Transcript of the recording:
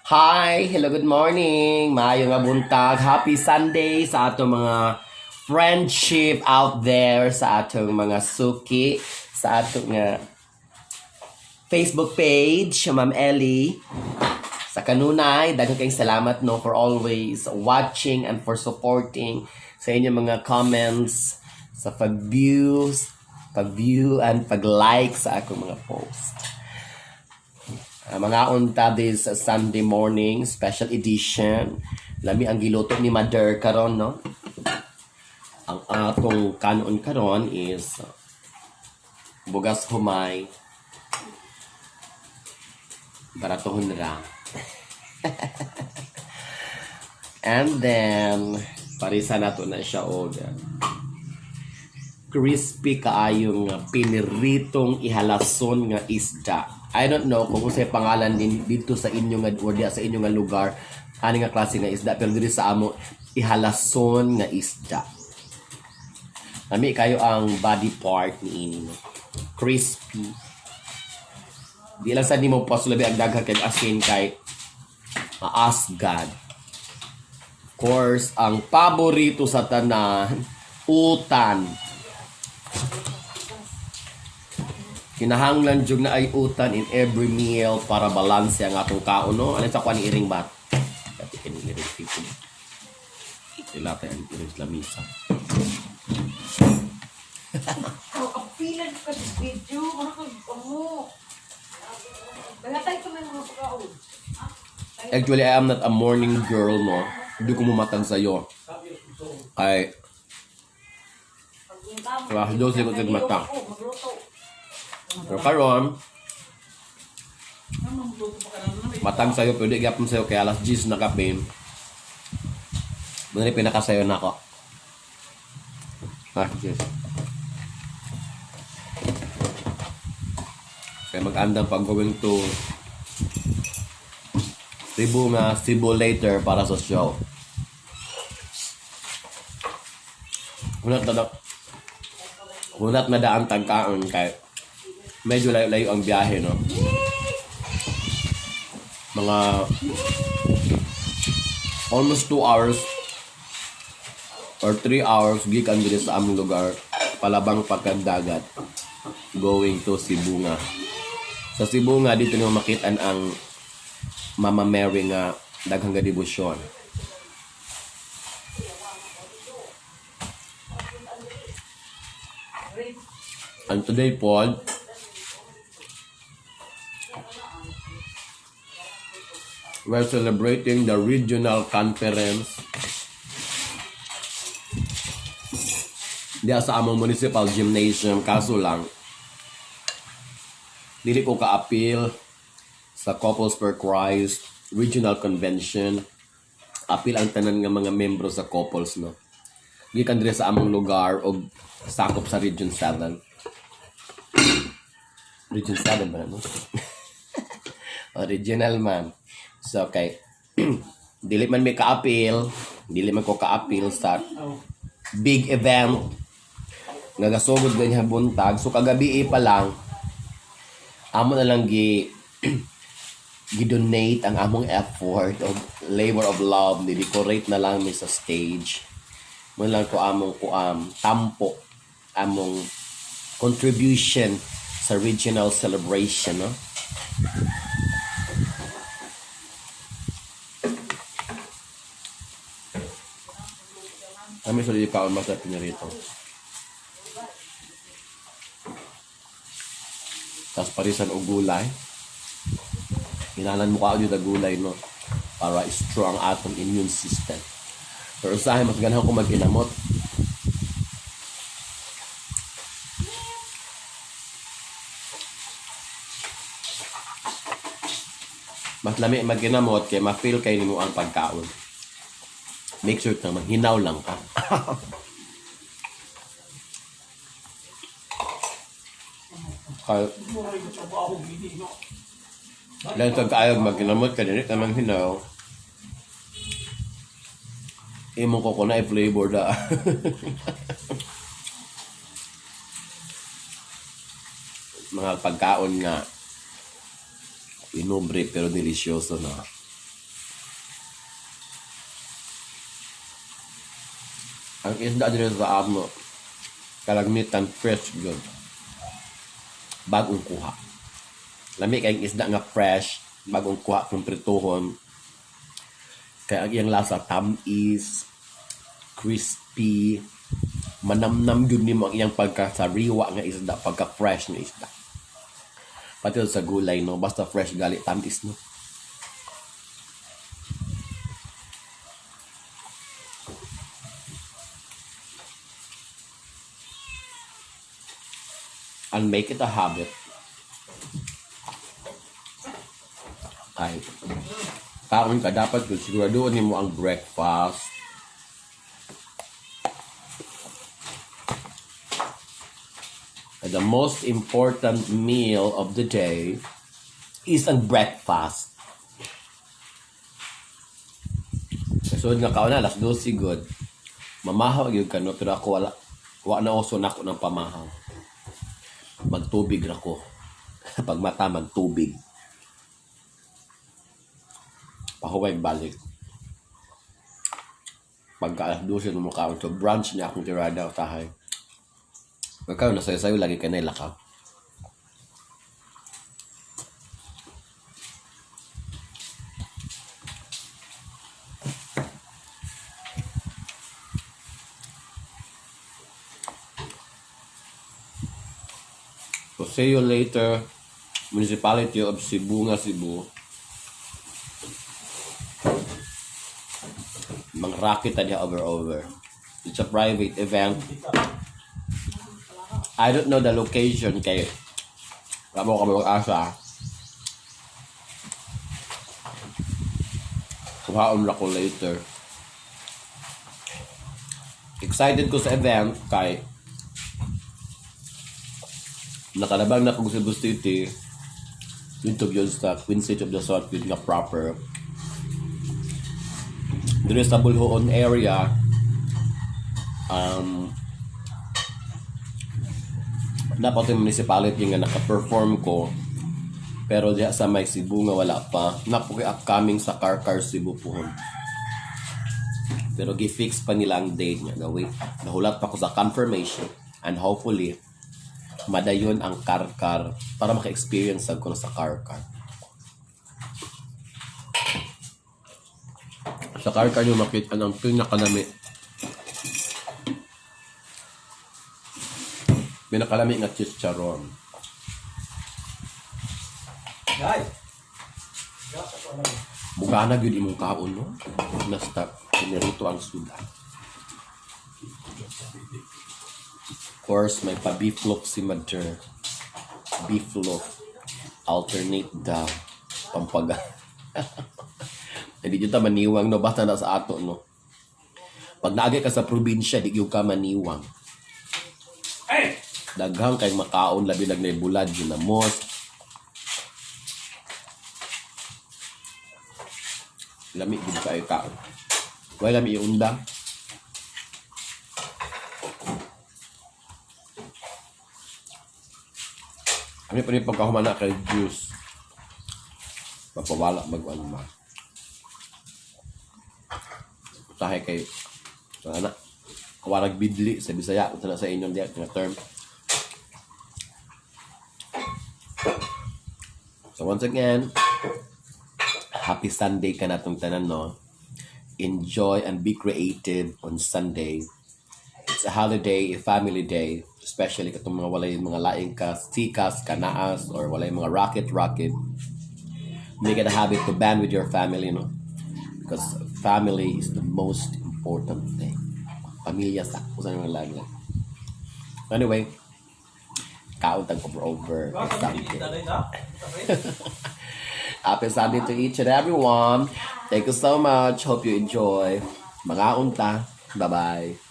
Hi! Hello, good morning! Maayo nga buntag. Happy Sunday sa atong mga friendship out there, sa atong mga suki, sa atong nga Facebook page, Ma'am Ellie. Sa kanunay, daghang kayong salamat, no, for always watching and for supporting sa inyong mga comments, sa pag-views, pag-view and pag-like sa akong mga post. Mga unta this Sunday morning, special edition. Lami ang giluto ni Mother karon, no? Ang atong kanon karon is bugas humay. Baratohon ra. And then, parisa nato na siya og crispy kaayong piniritong ihalason nga isda. I don't know kung unsay pangalan din dito sa inyo nga or diya sa inyo nga lugar ani nga klase nga isda, pero diri sa amo ihalason nga isda. Lami kayo ang body part ni ini, no. Crispy. Di lang sa nimo pasulabi ang daghan kay asin kay maasgad. Of course, ang paborito sa tanan, utan. Kinahanglan jud na ay utan in every meal para balanse ang atong kaon, no? Alin sa kuan ni iring bat? Dati kini iring tipo. Sila tayo ang iring sa lamisa. Oh, apilan ka sa video. Ano ka, amo. Balatay ko may mga pagkaon. Actually, I am not a morning girl, no? Hindi ko mumatag sa'yo. Ay, alas 12 ko mata. Magluto. Pero karon, matag sa'yo, pero di gyapon sa'yo, kaya alas 10 na kape. Muna pinakasayo na ako. Ah, yes. Kaya mag-andam pag going to Cebu nga, Cebu later para sa show. Hunat na hunat na daan tagkaon kay medyo layo-layo ang biyahe, no? Mga almost 2 hours or 3 hours gikan diri sa among lugar palabang pagkadagat going to Sibonga. Sa Sibonga dito nimo makita ang Mama Mary nga daghang nga debosyon. And today po, we're celebrating the regional conference diya sa among municipal gymnasium, kaso lang dili ko ka-appeal sa Couples for Christ Regional Convention. Apil ang tanan nga mga membro sa couples, no, gikan diri sa among lugar og sakop sa Region 7. Region 7 ba, no? Original man. So kay dili man may kaapil, dili man ko kaapil sa big event nga gasugod ganyan buntag. So kagabi pa lang amo na lang gi-donate ang among effort of labor of love, ni decorate na lang mi sa stage mo lang ko among kuam tampo, among contribution sa regional celebration, no? Kami sa kaon mas pinirito. Tapos parisan og gulay. Kinahanglan mo ka og gulay, no? Para strong atong immune system. Pero usahay mas ganahan ko mag-inamot. Mas lami mag-inamot kay ma-feel kay nimo ang pagkaon. Make sure na maghinaw lang ka. Kay lang sa kaayog mag-inamot ka dili ka manghinaw. Imong ko na i-flavor da. Mga pagkaon nga inubre pero delisyoso na. Ang isda diri sa amo, kalagmitan fresh gyud. Bagong kuha. Lami kay isda nga fresh, bagong kuha kung prituhon. Kaya ang iyang lasa tamis, crispy, manamnam gyud nimo ang iyang pagkasariwa nga isda, pagka fresh nga isda. Pati sa gulay, no, basta fresh gali tamis, no. And make it a habit. Ay, kaon ka dapat kung siguraduhin nimo ang breakfast. And the most important meal of the day is ang breakfast. Kasunod nga kaon na, alas 12 good. Mamahaw gyud ka, no, pero ako wala. Wa na uso nako ng pamahaw. Magtubig ra ko. Pag mata, magtubig. Pahuway balik. Pagka alas 12 ng mukha, so brunch niya akong tirada usahay. Ikaw, nasayo-sayo lagi ka na ilakaw. So see you later, Municipality of Sibonga, Cebu. Mangrake ta diha over over. It's a private event. I don't know the location kay Ramo ka mag-asa. Kuhaon ra ko later. Excited ko sa event kay nakalabang na kog Cebu City dito gyud sa Queen City of the South gyud nga proper. Diri sa Boljoon area, dapat yung municipality nga naka-perform ko, pero diha sa may Cebu nga wala pa. Napo kay upcoming sa Carcar Cebu puhon, pero gi-fix pa nila ang date niya. Wait, nahulat pa ko sa confirmation and hopefully madayon ang Carcar para maka-experience ko sa Carcar. Sa Carcar yung makita ng pinakalami nga chicharon. Guys. Gas ako na. Bugana gyud imong kaon, no. Nasta pinirito ang suda. Of course, may pa beef loaf si Mother. Beef loaf. Alternate daw. Pampaga. Hindi ta maniwang, no, basta na sa ato, no. Pag naagi ka sa probinsya, di gyud ka maniwang. Hey! Daghang kay makaon, labi nag bulad ginamos. Lami gud kayo kaon. Wala lami iunda. Ano pa rin pagkahumana kay juice. Magpawala mag ano ma. Usahay kay so, ana. Kawarag bidli sa Bisaya unsa na sa inyong diya nga term. So once again, happy Sunday ka natong tanan, no. Enjoy and be creative on Sunday. It's a holiday, a family day, especially katong mga walay mga laing ka, sikas, kanaas, or walay mga rocket rocket. Make it a habit to band with your family, no? Because family is the most important thing. Pamilya sa kung saan yung lagi. Anyway, kaon tag over over. Sunday. Happy Sunday to each and everyone. Thank you so much. Hope you enjoy. Mga unta. Bye-bye.